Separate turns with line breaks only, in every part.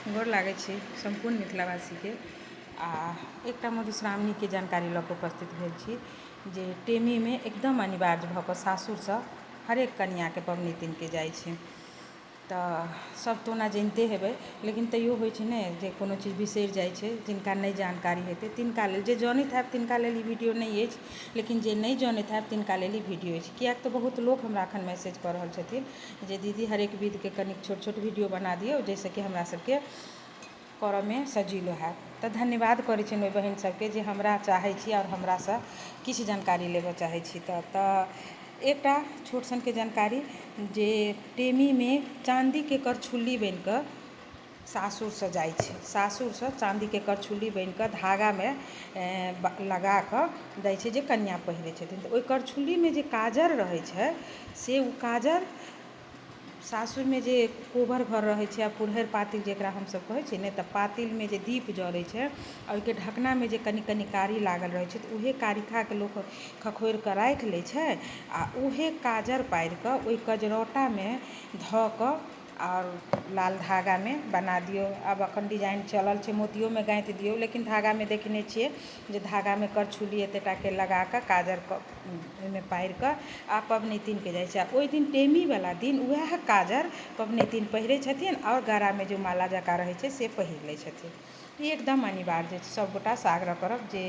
गोर लागै छी सम्पूर्ण मिथिलावासीके। आ एकटा मधुश्रावणीके जानकारी लऽ कऽ उपस्थित भेल छी जे टेमीमे एकदम अनिवार्य भऽ कऽ सासुरसँ हरेक कनिआँके पबनैतिनके जाइ छै। तऽ सब तऽ ओना जनिते हेबै, लेकिन तैयो होइ छै ने जे कोनो चीज बिसरि जाइ छै। जिनका नहि जानकारी हेतै तिनका लेल, जे जनैत हैब तिनका लेल ई वीडियो नहि अछि, लेकिन जे नहि जनैत हैब तिनका लेल ई वीडियो अछि। किएक तऽ बहुत लोक हमरा एखन मैसेज कऽ रहल छथिन जे दीदी, हरेक विधके कनिक छोट छोट वीडियो बना दियौ, जाहिसँ कि हमरा सबके करऽमे सजिलो हैत। तऽ धन्यवाद करै छियनि ओहि बहिन सबके जे हमरा चाहै छी आओर हमरासँ किछु जानकारी लेबऽ चाहै छी। तऽ एकटा छोट सनके जानकारी जे टेमीमे चाँदीके करछुल्ली बनिकऽ सासुरसँ जाइ छै। सासुरसँ चाँदीके करछुल्ली बनिकऽ धागामे लगाकऽ दै छै जे कनिआँ पहिरै छथिन। तऽ ओहि करछुल्लीमे जे काजर रहै छै, से ओ काजर सासुरमे जे कोबर घर रहै छै आ पुरहरि पातिल जकरा हमसब कहै छियै ने, तऽ पातिलमे जे दीप जरै छै आ ओहिके ढकनामे जे कनि कनि कारी लागल रहै छै, तऽ उहे कारिखाके लोक खखोरि कऽ राखि लै छै आ उहे काजर पारि कऽ ओहि कजरौटामे धऽ कऽ आओर लाल धागामे बना दियौ। आब एखन डिजाइन चलल छै, मोतियोमे गाँथि दियौ, लेकिन धागामे देखने छियै जे धागामे करछुल्ली एतेटाके लगाकऽ काजरके ओहिमे पारि कऽ आ पबनैतिनके जाइ छै। आ ओहि दिन, टेमीवला दिन, उएह काजर पबनैतिन पहिरै छथिन आओर गरामे जे माला जकाँ रहै छै से पहिर लै छथिन। ई एकदम अनिवार्य अछि। सभगोटासँ आग्रह करब जे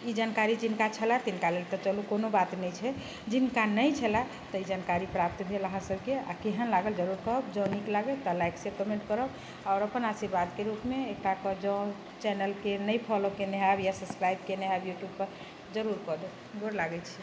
ई जानकारी जिनका छलए तिनका लेल तऽ चलू कोनो बात नहि छै, जिनका नहि छलए तऽ ई जानकारी प्राप्त भेल अहाँ सबके। आ केहन लागल जरूर कहब। जँ नीक लागल तऽ लाइक, शेयर, कमेंट करब आओर अपन आशीर्वादके रूपमे एकटा कऽ जँ चैनलके नहि फॉलो केने हैब या सब्सक्राइब केने हैब यूट्यूबपर, जरूर कऽ देब। गोर लागै छी।